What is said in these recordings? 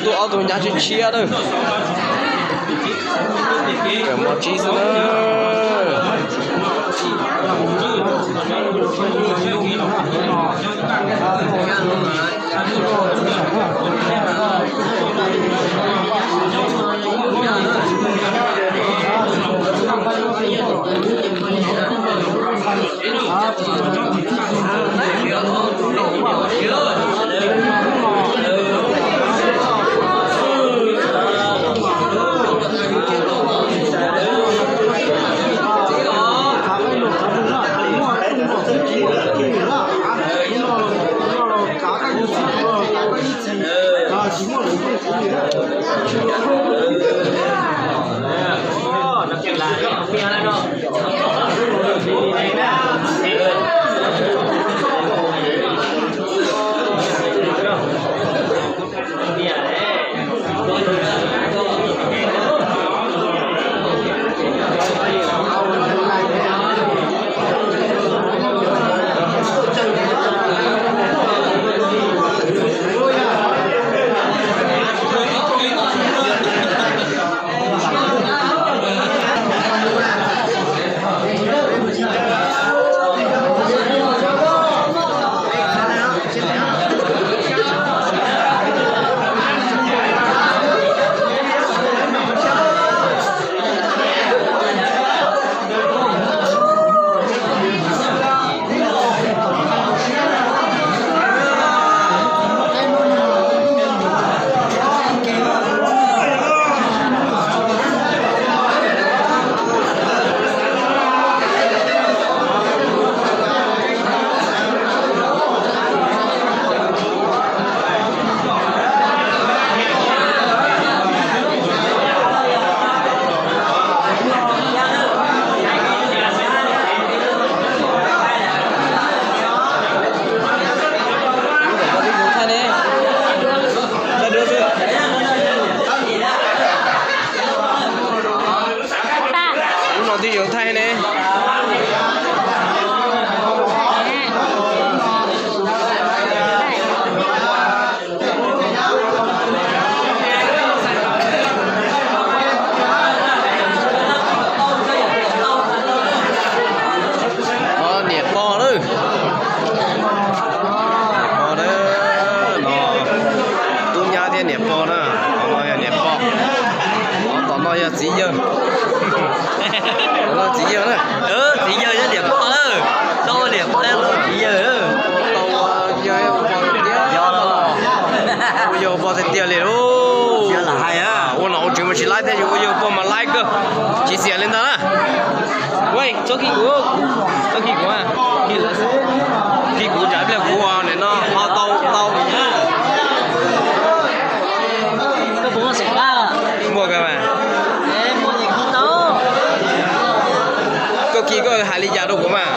Tuaj ob tug nyab tshiab tshiab na. Kawm mos tsis xwb na. Lub no twb yuav thaij ne. Niam pog lawm. Niam pog na, no tub nyab thiab niam pog na. Tom no yog niam pog, tom no yog txiv yawg. Tom no txiv yawg na. Txiv yawg yog niam pog na. Tau niam pog tau txiv yawg. Yog pog tiag tiag li lauj. Ua nom ua tswv mas tsis laib thiab, yus ua yawg pog mas laib kawg. Tsis xiam li ntag na. Txhob khib kuv, txhob khib kuv, khib kuv tsam pliag kuv nim no ho tau tau. Muaj kawg mas. Koj khib koj hais li cas rau kuv mas.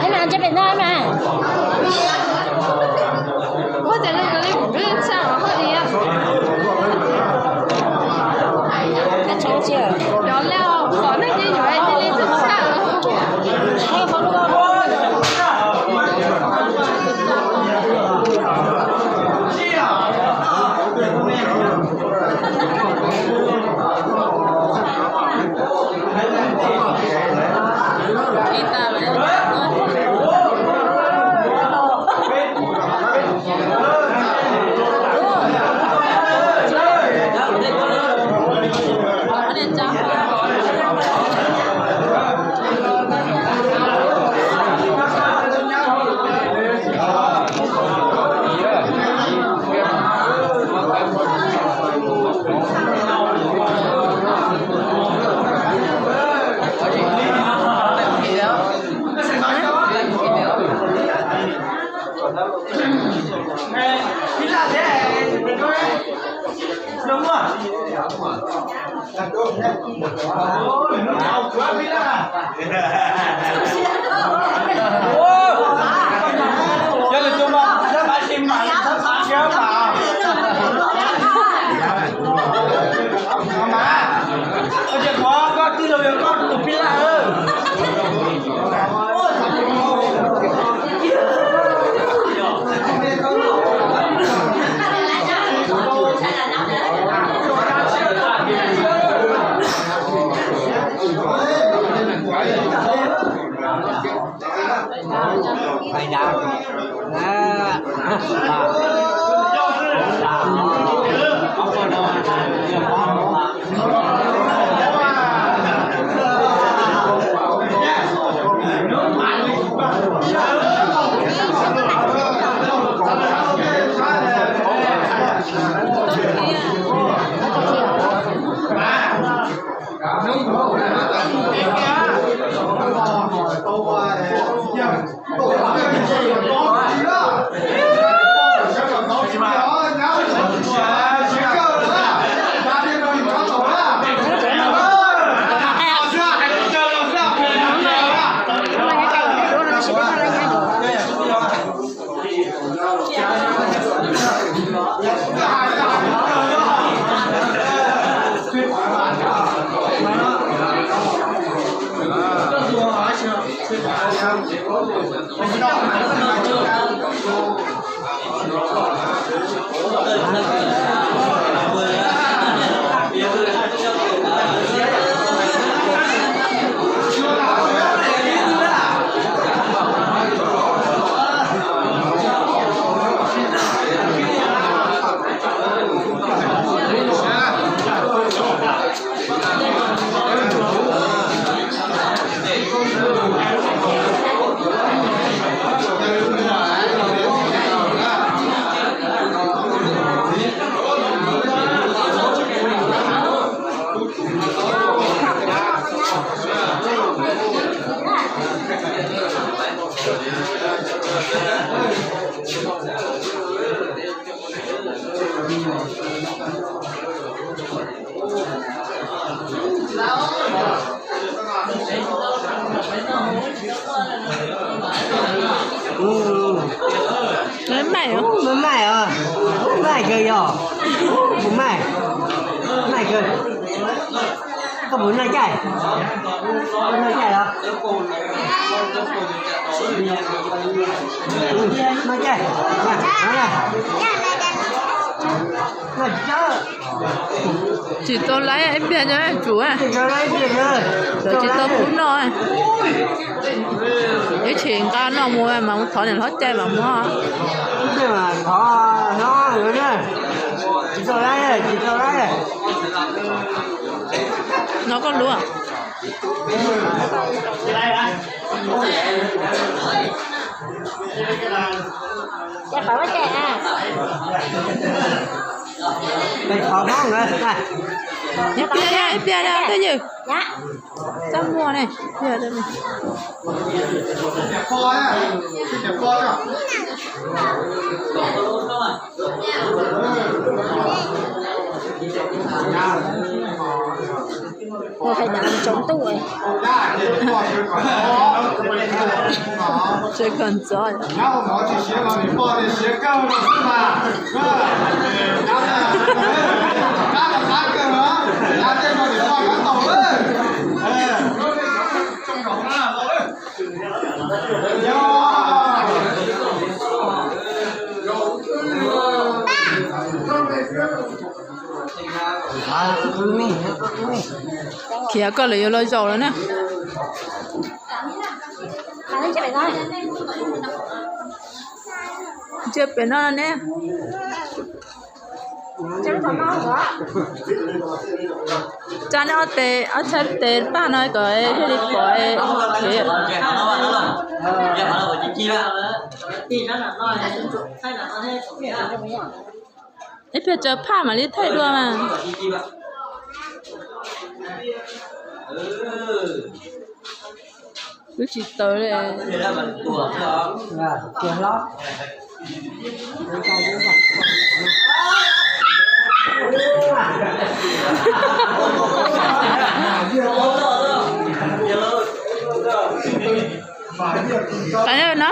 Em mà ăn cho bệnh thôi mà. Ủa, tại sao tao đi cũng biết sao mà có đi á? Ăn cháo chưa? Đó là có nên đi rồi, đi đi, sao sao? Maj, maj, maj kawg yog, maj, maj kawg. Koj puas noj caij? Koj noj caij los? Noj caij, noj tsis tau. Tsis tau laib ib pliag, tsum, tsis tau pub noj. Ib tsam nqa noj mus mas mus thov niam hlob caij mam muab. No koj lub. Ib pliag, ib pliag, twj ywm. Txaj muag ne. Tsoom tuaj. Tsev kawg ntxov. Khiav koj lawv yuav los zaum lawm na. Ntsia pem no ne. Tsa nej ob tes, ob txhais tes paj no kom thiaj li pom. Ib pliag tsaws phaj mam li thaij dua mas. Twb tsis tawv li. Pais no.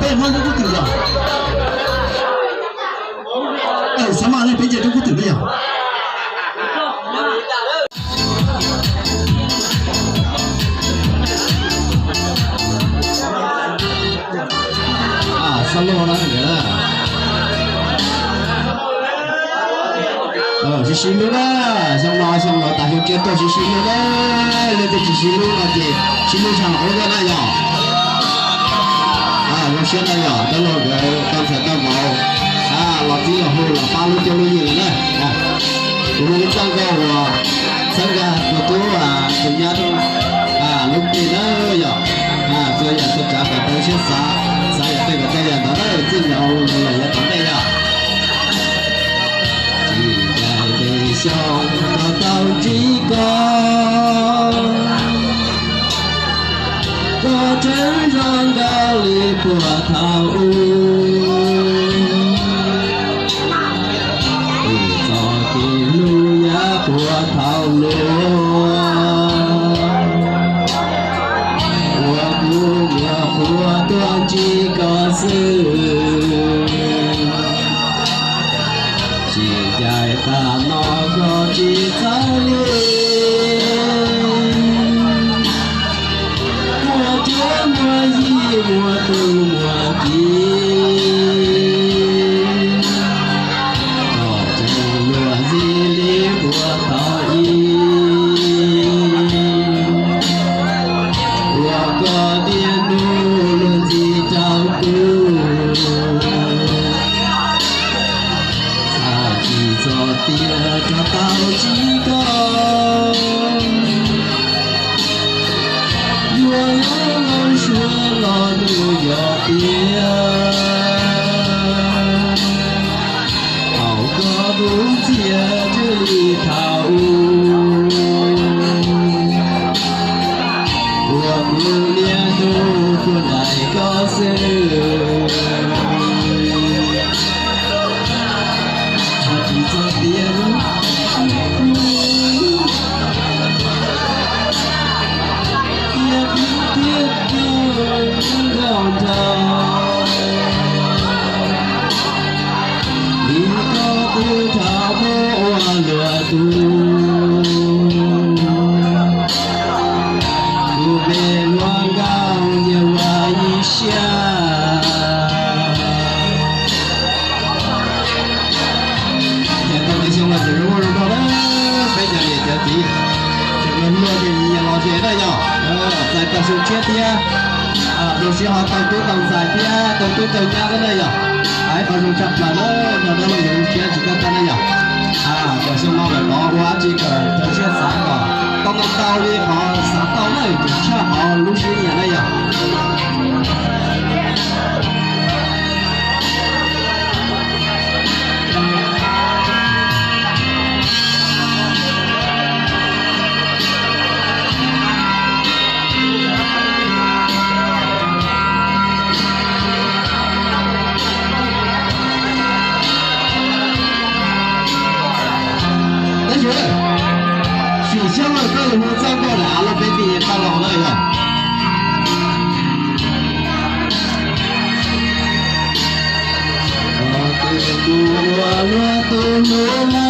Hmoob rub kub twm yog, xav mas nej peb nce rub kub twm ne yog. Xab loj na nkawd. Sib sib hlub na, xyoo no xyoo no tas xyoo tshiab tuaj sib sib hlub na, leej twg tsis sib hlub no ces sib hlub tshaj qub thiab na yog. Zoo siab na yog, dab laug nkawd tau ntxhais tau vauv los txib los hu los pab lub cuab lub yig lawm na. Kuv hu ib txoj nkauj uas txhawb nkag tus tub tus nyab lub npe na yog. Txhua yam txhua tsav kom tau siab xav, xav yam twg kom tau yam ntawd na, txij no mus lawm yav tom ntej yog. Tsis ncaim ntev xyoo koj tau ntsib koj, koj tseem zoo nkauj li puag thaum ub. Wb txoj kev hlub yav puag thaum luaj, uas kuv nyuam qhuav tuaj ntsib koj xwb. Tsis ncaim tas no koj tsis txawj li, muaj cuab muaj yig muaj tus muaj kiv, koj tseem luag ntxhi li puag thaum ub, uas koj niaj hnub luag ntxhi rau kuv. Xav tsis txog tias rov tau ntsib koj, yuav ua suav los nws yog tiag. Thaum koj tus txiaj ntsig thaum ub, uas kuv niaj hnub tuaj nraim koj xwb. Xav tsis txog tias tias thiab thiab nrog nrog, vim koj twb rau muab ua luag tug. Kuv me hluas nkauj nyias ua ib siab. Ces tau tias xyoo no ces zoo nkauj zoo nraug na, peb cov niam cov txiv, ces luag luag ces nyias los ces na yog, txais tau xyoo tshiab thiab, zoo siab ho tau tub tau ntxhais thiab tau tub tau nyab thiab na yog. Ib qho zoo tshaj plaws na, nrog dab laug yawg zoo siab tsis kaj tag na yog. Kom xyoo no lawm los ua dab tsi kom rau siab xav kom tau ntau ntau li qhov xav tau na, tseem tshaj qhov lub siab nyiam na yog. Tab sis, sim xyoob koj los hu txoj nkauj lam av los peb ti tau los na yog. Tus ua luag tus hlub na,